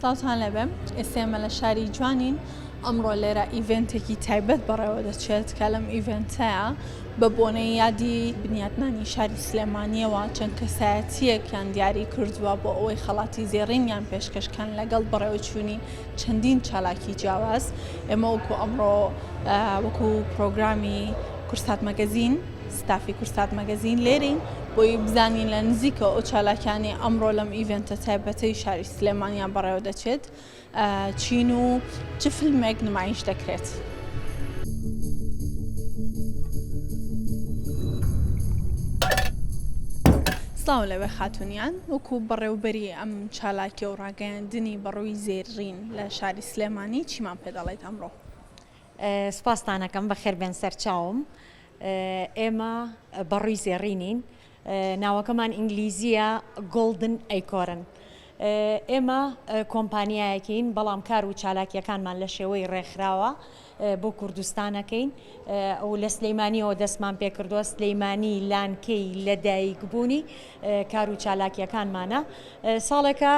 سڵاوتان لێبێ ئێستا ئێمە لە شاری جوانین ئەمڕۆ لێرە event ێکی تایبەت بەڕێوە دەچێت کە لەم event ەیە بە بۆنەی یادی بنیاتنانی شاری سلێمانیەوە چەند کەسایەتیەکیان دیاری کردووە بۆ ئەوەی خەڵاتی زێڕینیان پێشکەشکەن لەگەڵ بەڕێوەچوونی چەندین چالاکی جیاواز ئێمە وەکو ئەمڕۆ وەکو پرۆگرامی کورسات مەگەزین ستافی کورسات مەگەزین لێرین بۆی بزانین لە نزیکەوە ئەو چالاکیانەی ئەمڕۆ لەم event ە تایبەتەی شاری سلێمانیان بەڕێوە دەچێت چین و چ فیلمێک نمایش دەکرێت. سڵاو لەوێ خاتونیان وەکو بەڕێوبەری ئەم چالاکی و ڕاگەیاندنی بەڕووی زێرین لە شاری سلێمانی چیمان پێ دەڵێیت ئەمڕۆ؟ سوپاستان ئەکەم بەخێربێن سەرچاوم ئێمە بەڕووی زێڕینین ناوەکەمان ئینگلیزیە Golden Acorn ئێمە کۆمپانیایەکین بەڵام کار و چالاکیەکانمان لە شێوەی ڕێکخراوە بۆ کوردستانەکەین و لە سلەیمانیەوە دەستمان پێکردووە سلەیمانی لانکەی لەدایکبوونی کار و چالاکیەکانمانە ساڵێکە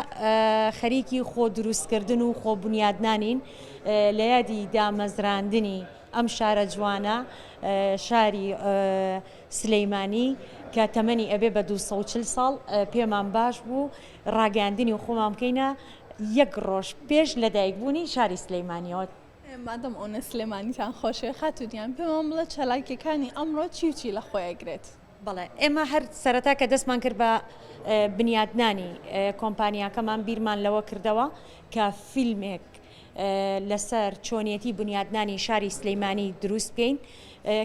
خەریکی خۆ دروستکردن و خۆ بنیادنانین لە یادی دامەزراندنی ئەم شارە جوانە شاری سلیمانی کە تەمەنی ئەبێ بە 240 ساڵ پێمان باش بوو ڕاگەیاندنی خۆمان بکەینە یەک ڕۆژ پێش لەدایکبوونی شاری سلیمانیەوە. مادەم ئەونە سلێمانیتان خۆشەوێ خاتوو گیان پێمان بڵێ چالاکیەکانی ئەمڕۆ چی و چی لە خۆی ئەگرێت؟ بەڵێ ئێمە هەر سەرەتا کە دەستمان کرد بە بنیادنانی کۆمپانیاکەمان بیرمان لەوە کردەوە کە فیلمێک لەسەر چۆنیەتی بنیادنانی شاری سلیمانی دروست بکەین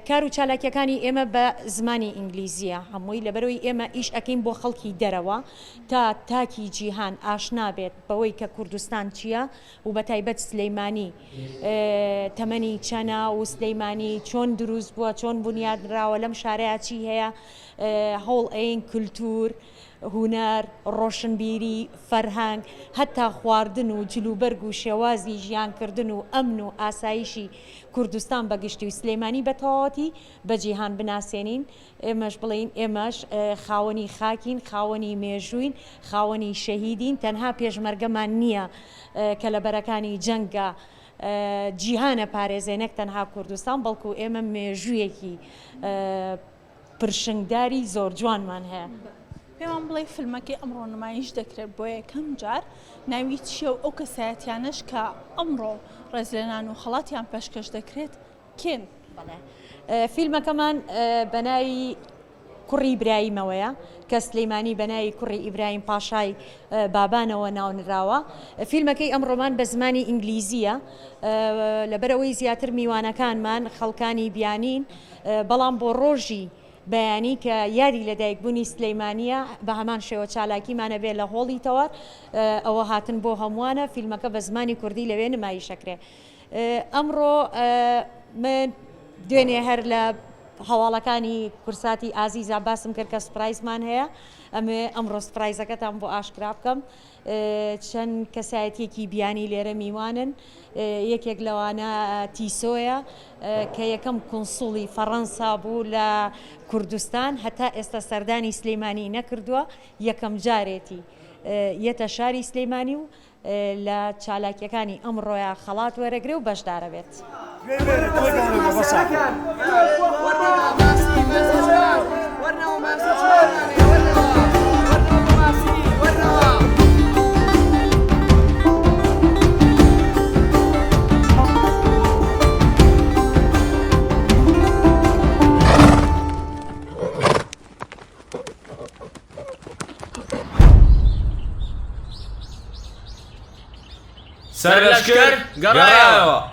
کار و چالاکیەکانی ئێمە بە زمانی ئینگلیزیە هەمووی لەبەرەوەی ئێمە ئیش ئەکەین بۆ خەڵکی دەرەوە تا تاکی جیهان ئاشنا بێت بەوەی کە کوردستان چییە و بە تایبەت سلیمانی تەمەنی چەنە و سلیمانی چۆن دروست بووە چۆن بنیادنراوە لەم شارەیە چی هەیە هەوڵ ئەین کلتور هونەر، ڕۆشنبیری، فەرهەنگ، هەتا خواردن و جلوبەرگ و شێوازی ژیانکردن و ئەمن و ئاسایشی کوردستان بە گشتی و سلێمانی بە تەواوەتی بە جیهان بناسێنین. ئێمەش بڵێین ئێمەش خاوەنی خاکین، خاوەنی مێژووین، خاوەنی شەهیدین، تەنها پێشمەرگەمان نییە کە لە بەرەکانی جەنگا جیهان ئەپارێزێ نەک تەنها کوردستان، بەڵکو ئێمە مێژوویەکی پرشنگداری زۆر جوانمان هەیە. پێمان بڵێ فیلمەکەی ئەمڕۆ نمایش دەکرێت بۆ یەکەم جار ناوی چییە و ئەو کەسایەتیانەش کە ئەمڕۆ ڕێزلێنان و خەڵاتیان پێشکەش دەکرێت کێن؟ بەڵێ فیلمەکەمان بە ناوی کوڕی برایمەوەیە کە سلیمانی بە ناوی کوڕی ئیبراهیم پاشای بابانەوە ناونراوە. فیلمەکەی ئەمڕۆمان بە زمانی ئینگلیزییە لەبەرئەوەی زیاتر میوانەکانمان خەڵکانی بیانین بەڵام بۆ ڕۆژی بەیانی کە یادی لەدایکبوونی سلیمانییە بە هەمان شێوە چالاکیمان ئەبێ لە هۆڵی تەوار ئەوە هاتن بۆ هەمووانە فیلمەکە بە زمانی کوردی لەوێ نمایش ئەکرێ. ئەمڕۆ من دوێنێ هەر لە هەواڵەکانی کورساتی ئازیزا باسم کرد کە surprise مان هەیە ئەمێ ئەمڕۆ surprise ەکەتان بۆ ئاشکرا بکەم چەند کەسایەتیەکی بیانی لێرە میوانن یەکێک لەوانە تیسۆیە کە یەکەم کونسوڵی فەڕەنسا بوو لە کوردستان هەتا ئێستا سەردانی سلەیمانی نەکردووە یەکەم جارێتی یەتە شاری سلەیمانی و لە چالاکیەکانی ئەمڕۆیا خەڵات وەرەگرێ و بەشدارەبێت. سەرلەشکر گەڕایەوە.